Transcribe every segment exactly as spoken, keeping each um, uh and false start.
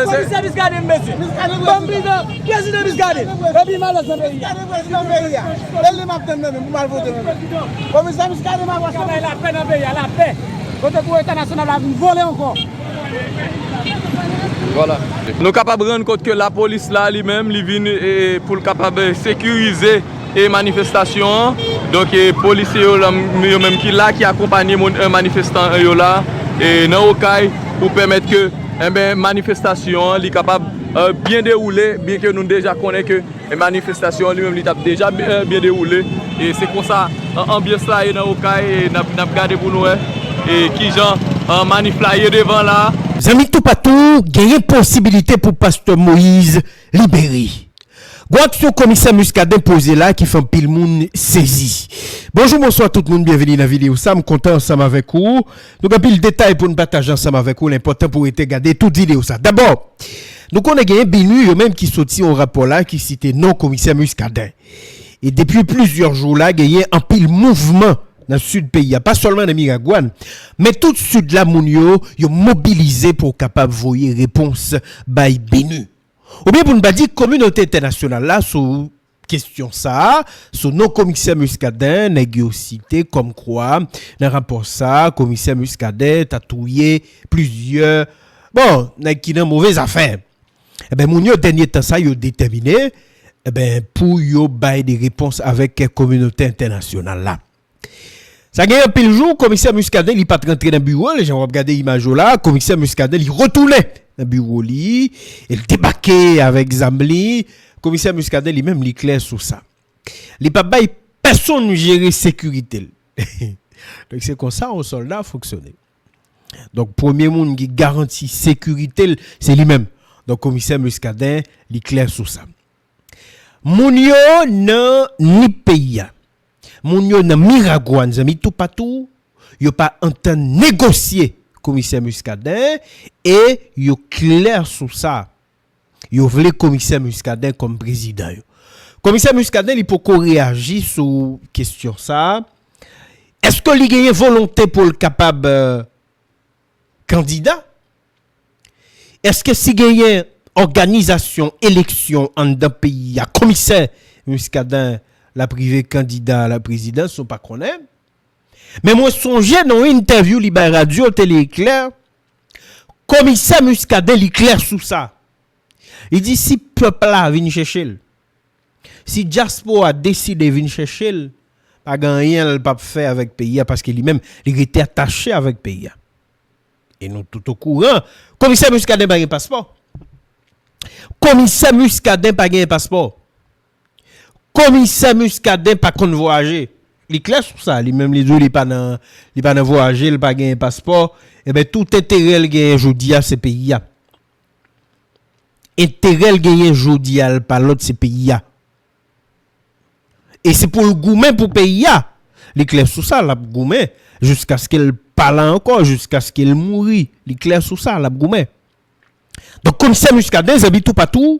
Komisè Muscadin, mesye. Ban m prive prezidan Muscadin. Epi malèz nan peyi a. Muscadin prezidan peyi a. E li m ap tann mwen menm pou m al vote mwen menm. Komisè Muscadin m ap wè. Ka bay lapè nan peyi a, lapè. Kote pou entènasyonal la vin vole ankò. Nou kapab rann kont ke lapolis la li menm li vin pou l kapab sekirize e manifestasyon an. Donk e polisye yo menm ki la ki akonpanye manifestan yo la e nan Okay pou pèmèt ke enben manifestasyon an li kapab byen dewoule, byen ke nou deja konnen ke e manifestasyon an li menm li t ap deja byen dewoule. E se konsa anbyans la ye nan Okay e n ap gade pou nou wè e kijan manif la ye devan la. Zanmi toupatou, genyen posibilite pou pastè Moïse libere. Gwo aksyon komisè Muscadin poze la ki fè anpil moun sezi. Bonjou, bonswa tout moun, byenvini nan videyo sa, m kontan ansanm avèk ou. Nou gen anpil detay pou n pataje ansanm avèk ou, l enpòtan pou w rete gade tout videyo sa. Dabò, nou konnen genyen BINUH yo menm ki soti yon rapò la ki site non komisè Muscadin. E depi plizyè jou la, genyen anpil mouvman nan sid peyi a, pa sèlman nan Miragwàn, men tout sid la moun yo, yo mobilize pou kapab voye repons bay BINUH. Oubyen pou n pa di kominote entènasyonal la sou kesyon sa a, sou non komisè Muscadin, nèg yo site kòmkwa nan rapò sa a, komisè Muscadin ta touye plizyè, bon, nèg ki nan move zafè. Enben, moun yo dènye tan sa yo detèmine, enben, pou yo bay de repons avèk kominote entènasyonal la. Sa gen anpil jou, komisè Muscadin li pa t rantre nan biwo l, jan w ap gade imaj yo la, komisè Muscadin li retounen nan biwo li, e l debake avèk zam li. Komisè Muscadin li menm li klè sou sa. Li p ap bay pèsonn jere sekirite l. Donk se konsa yon sòlda fonksyone. Donk premye moun ki garanti sekirite l se li menm. Donk komisè Muscadin li klè sou sa. Moun yo nan Nip peyi a, moun yo nan Miragwàn, zanmi toupatou, yo pa antann negosye komisè Muscadin e yo klè sou sa. Yo vle komisè Muscadin kòm prezidan yo. Komisè Muscadin li poko reyaji sou kesyon sa. Èske li genyen volonte pou l kapab kandida? Èske si genyen òganizasyon eleksyon anndan peyi a, komisè Muscadin l ap rive kandida a la prezidans, nou pa konnen. Men mwen sonje nan yon entèvyou li bay radyo Tele Eklè, komisè Muscadin li klè sou sa. Li di si pèp la vin chèche l, si dyaspora deside vin chèche l, pa gen anyen l p ap fè avèk peyi a paske li menm li rete atache avèk peyi a. E nou tout okouran, komisè Muscadin pa gen paspò. Komisè Muscadin pa gen paspò. Komisè Muscadin pa konn vwayaje. Li klè sou sa, li menm li di w li pa nan li pa nan vwayaje, li pa gen paspò. Enben tout enterè l genyen jodi a se peyi a. Enterè l genyen jodi a l pa lòt se peyi a. E se pou l goumen pou peyi a. Li klè sou sa, l ap goumen jiskaske l pa la ankò, jiskaske l mouri. Li klè sou sa, l ap goumen. Donk komisè Muscadin, zanmi toupatou,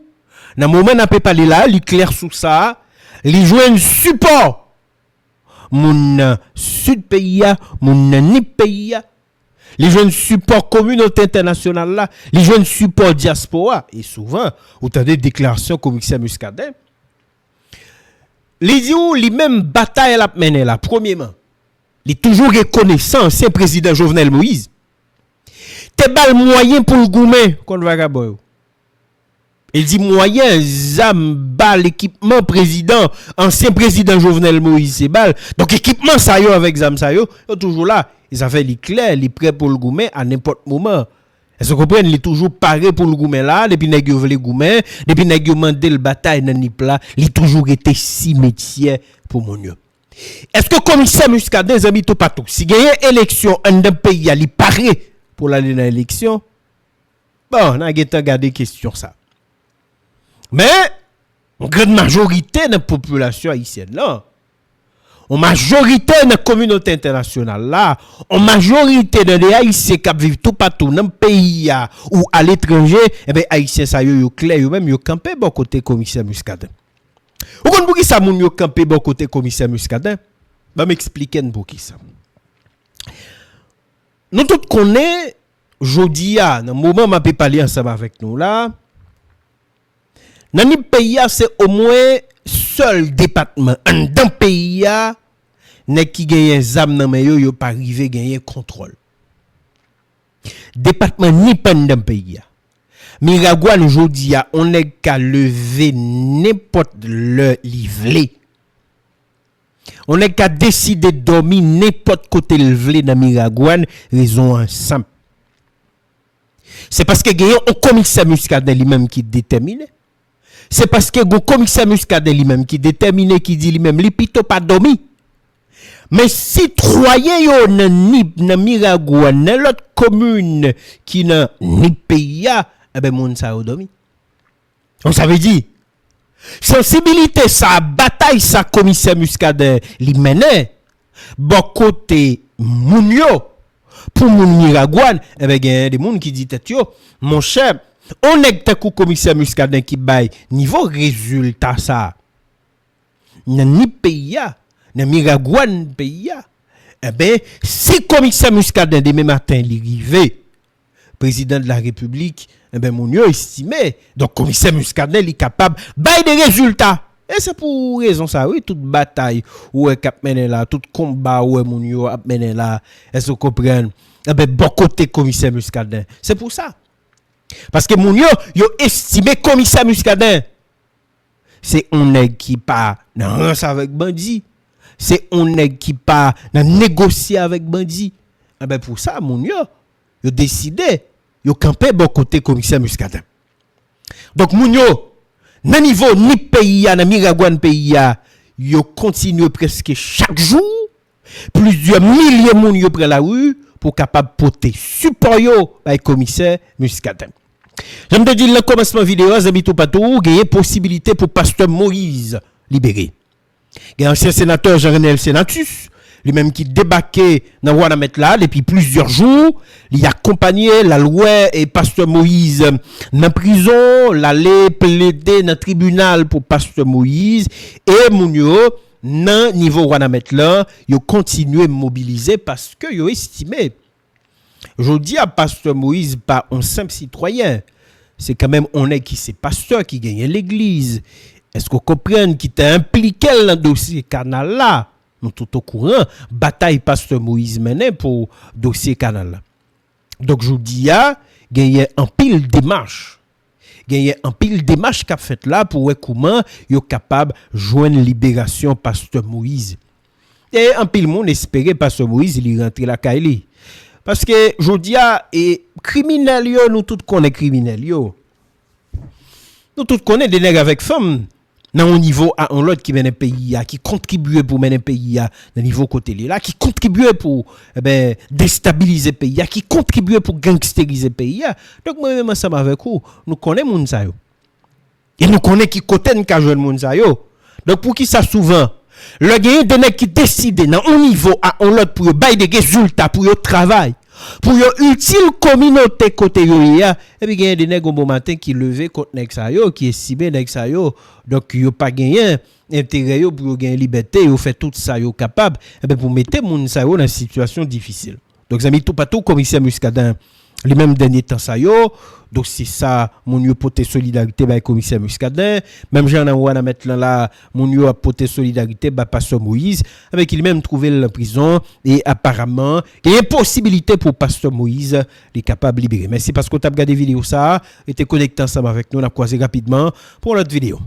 nan moman n ape pale la, li klè sou sa, li jwenn sipò moun nan sid peyi a, moun nan Nip peyi a, li jwenn sipò kominote entènasyonal la, li jwenn sipò dyaspora. E souvan, ou tande deklarasyon komisè Muscadin, li di w li menm batay l ap mennen la, premyeman, li toujou rekonesan ansyen prezidan Jovenel Moïse te ba l mwayen pou l goumen kont vagabon yo. E l di mwayen, zam, bal, ekipman prezidan, ansyen prezidan Jovenel Moïse te ba l. Donk ekipman sa yo avèk zam sa yo, yo toujou la. E sa fè li klè, li prè pou l goumen a nenpòt moman. Èske w konprann? Li toujou pare pou l goumen la, depi nèg yo vle goumen, depi nèg yo mande l batay nan Nip la, li toujou rete simetyè pou moun yo. Èske komisè Muscadin, zanmi toupatou, si genyen eleksyon anndan peyi a, li pare pou l ale nan eleksyon? Bon, n a gentan gade kesyon sa. Men, yon grann majorite nan popilasyon ayisyèn lan, yon majorite nan kominote entènasyonal la, yon majorite nan de Ayisyen k ap viv toupatou nan peyi a ou aletranje, enben Ayisyen sa yo, yo klè, yo menm, yo kanpe bò kote komisè Muscadin. Ou konn poukisa moun yo kanpe bò kote komisè Muscadin? Ban m eksplike n poukisa. Nou tout konnen Jodi a, nan moman m ape pale ansanm avèk nou la, nan Nip peyi a, se omwen sèl depatman anndan peyi a, nèg ki genyen zam nan men yo, yo pa rive genyen kontwòl. Depatman Nip anndan peyi a. Miragwàn jodi a, on nèg ka leve nenpòt lè li vle. On nèg ka deside dòmi nenpòt kote l vle nan Miragwàn, rezon an senp. Se paske genyen on komisè Muscadin li menm ki detèmine. Se paske gon komisè Muscadin li menm ki detèmine, ki di li menm li pito pa dòmi. Men sitwayen yo nan Nip, nan Miragwàn, nan lòt komin ki nan Nip peyi a, enben moun sa yo dòmi. Donk sa vle di, sansibilite sa, batay sa komisè Muscadin li mennen bò kote moun yo, pou moun Miragwàn, enben genyen de moun ki di tèt yo, monchè, on nèg tankou komisè Muscadin ki bay nivo rezilta sa nan Nip peyi a, nan Miragwàn peyi a, enben si komisè Muscadin demen maten li rive prezidan de la repiblik, enben moun yo estime, donk komisè Muscadin li kapab bay de rezilta. E se pou rezon sa wi, tout batay ou wè k ap mennen la, tout konba ou wè moun yo ap mennen la, èske w konprann? Enben bò kote komisè Muscadin. Se pou sa. Paske moun yo, yo estime komisè Muscadin se on nèg ki pa nan rans avèk bandi, se on nèg ki pa nan negosye avèk bandi. Enben pou sa, moun yo, yo deside, yo kanpe bò kote komisè Muscadin. Donk moun yo, nan nivo Nip peyi a, nan Miragwàn peyi a, yo kontinye prèske chak jou, plizyè milye moun yo pran lari pou kapab pote sipò yo bay komisè Muscadin. Jan m te di l nan kòmansman videyo a, zanmi toupatou, genyen posibilite pou pastè Moïse libere. Gen ansyen senatè Jean Renel Senatus, li menm ki debake nan Wanament la depi plizyè jou, li akonpanye, l al wè e pastè Moïse nan prizon, l ale plede nan tribinal pou pastè Moïse, e moun yo nan nivo Wanament lan, yo kontinye mobilize paske yo estime jodi a, pastè Moïse pa on senp sitwayen. Se kanmenm on nèg ki se pastè, ki genyen legliz. Èske w konprann, ki te enplike l nan dosye kanal la? Nou tout okouran batay pastè Moïse mennen pou dosye kanal la. Donk jodi a, genyen anpil demach. Genyen anpil demach k ap fèt la pou wè kouman yo kapab jwenn liberasyon pastè Moïse. E anpil moun espere pastè Moïse li rantre lakay li. Paske jodi a, e kriminèl yo, nou tout konnen kriminèl yo. Nou tout konnen de nèg avèk fanm nan yon nivo a yon lòt ki mennen peyi a, ki kontribye pou mennen peyi a nan nivo kote li la, ki kontribye pou, enben, destabilize peyi a, ki kontribye pou gangsterize peyi a. Donk mwen menm ansanm avèk ou, nou konnen moun sa yo. E nou konnen ki kote n ka jwenn moun sa yo. Donk poukisa souvan, lè genyen de nèg ki deside nan yon nivo a yon lòt pou yo bay de rezilta, pou yo travay, pou yo itil kominote kote yo ye a, epi genyen de nèg yon bon maten ki leve kont nèg sa yo, ki estime nèg sa yo, donk yo pa genyen enterè yo pou yo gen libète, yo fè tout sa yo kapab, enben pou mete moun sa yo nan sitiyasyon difisil. Donk zanmi toupatou, komisè Muscadin, li menm dènye tan sa yo, dosye sa, moun yo pote solidarite bay komisè Muscadin, menm jan nan Wanament lan la, moun yo ap pote solidarite bay pastè Moïse, enben ki li menm twouve l nan prizon, e aparaman, genyen posibilite pou pastè Moïse, li kapab libere. Mèsi paske w t ap gade videyo sa a, rete konekte ansanm avèk nou, n ap kwaze rapidman pou yon lòt videyo.